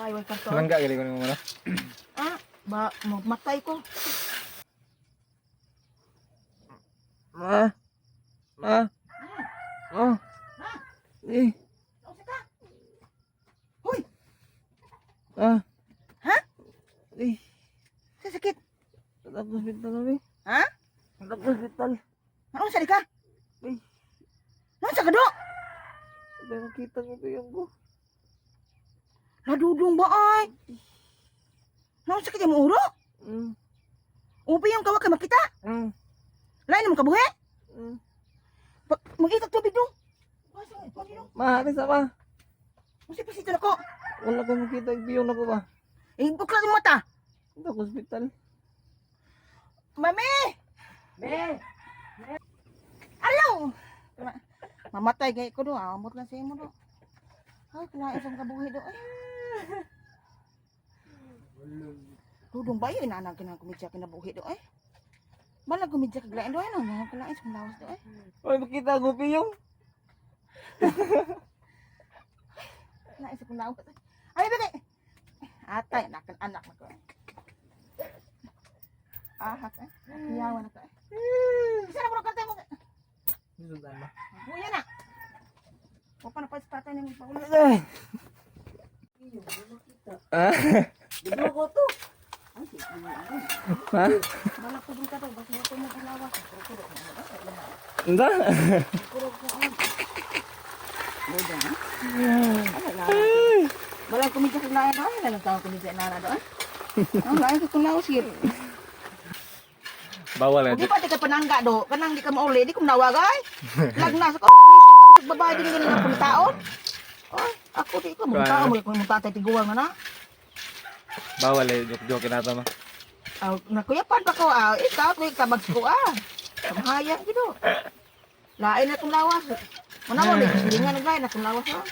Ay, way karto. Nangga gali ko nimo na. Ah, ba matay ko. Ma. Ma. Oh. Eh. Unsa ka? Hoy, Ah. Ha? Eh. Sa sakit. Tapos hospital kami. Ha? Tapos hospital. Ano sa ka? Eh. Ano sa kado? Hindi makita ko yung ko. Nadudong ba ay? Ano sa kanya mo uro? Upi yung kawak kay makita. Lain mo kabuhi? Pag mag-ikat tubig dong. Ma, ano sa ma? Unsa pa sito nako? Wala ko makita yung biyong nako ba? Eh, buklat yung mata. Tapos hospital. Mami! Me! Alaw! Mamatay gay ko do. Amot lang sa imo do. Ay, kulain sa kabuhi do. Ay. Dudong ba yun? Inanang kinang kumidya kinabuhi do. Ay. Balag kumidya kaglain do. Ay, no. Mga kulain sa lawas do. Ay. Oy, makita ko biyong. Kulain sa lawas. Ay, bagay. Atay, anak anak na ko. Ay. Ahak eh. Iyawan na ko. Eh. Isa na mo kanta mo. Sudan ma. Buya na. Wa pa na pa sa tatay ni magpauli. Eh. Ah. Dugo ko to. Ay, sige. Ha? Balak ko ka to, basta ko mo lawas. Kurog ko. Unsa? Kurog ko. Buda ha? Ano na? Wala kumidya kag lain doon. Ano lang tao kumidya na doon? Ang lain ko kung lawas yun. Bawal Kung eh. di pa di ka panangga do, kanang di ka mauli, di ko manawag ay. Lagnas ako, nisip ka sa babae din ganun ang taon. Ay, ako di ko mong tao, mo kung tatay tiguan nga na. Bawal eh, joke-joke na to ma. Aw, nakuyapan pa ko ah, ikaw ko tabag ko ah. Kamahayang gid do. Lain na tong lawas. Muna mo, di silingan naglain na tong lawas ah.